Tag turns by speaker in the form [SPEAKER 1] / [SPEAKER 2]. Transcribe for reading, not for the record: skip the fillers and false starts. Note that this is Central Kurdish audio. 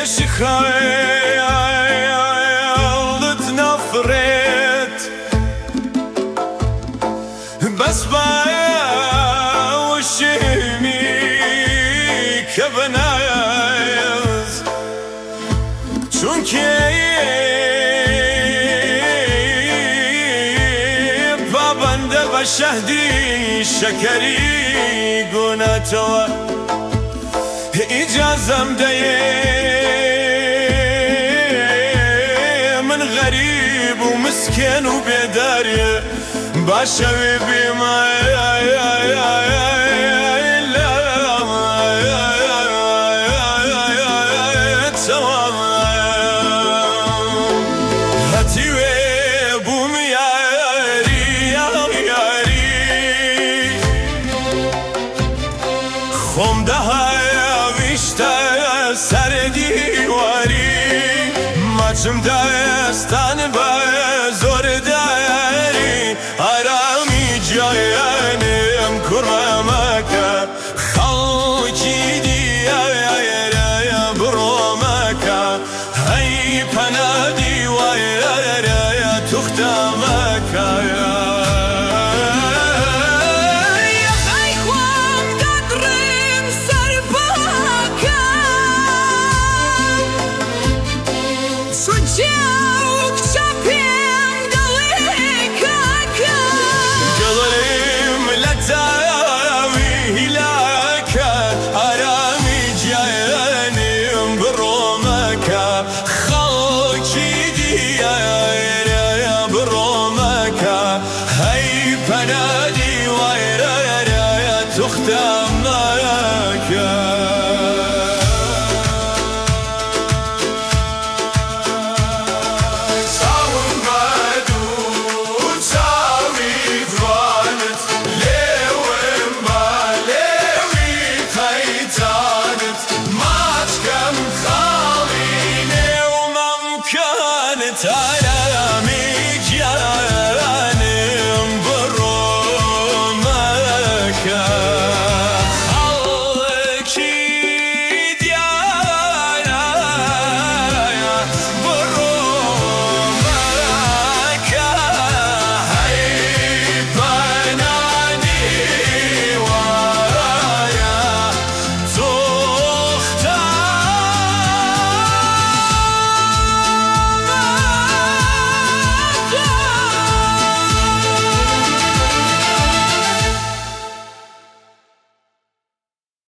[SPEAKER 1] مێشک خەیاڵت نافڕێت بەس باوەشمی کە بەناز چونکێ پابەندە بە شەهدی شەکەری گوناتەوە ئیجازەم دەیێ من غەریب و مسکێن و بێداریێ باشەوێ بێمە هەتیوێ بووم یاری یاری خۆم دەهاویشتە سەر دیواری ماچم دەستان بە زۆر.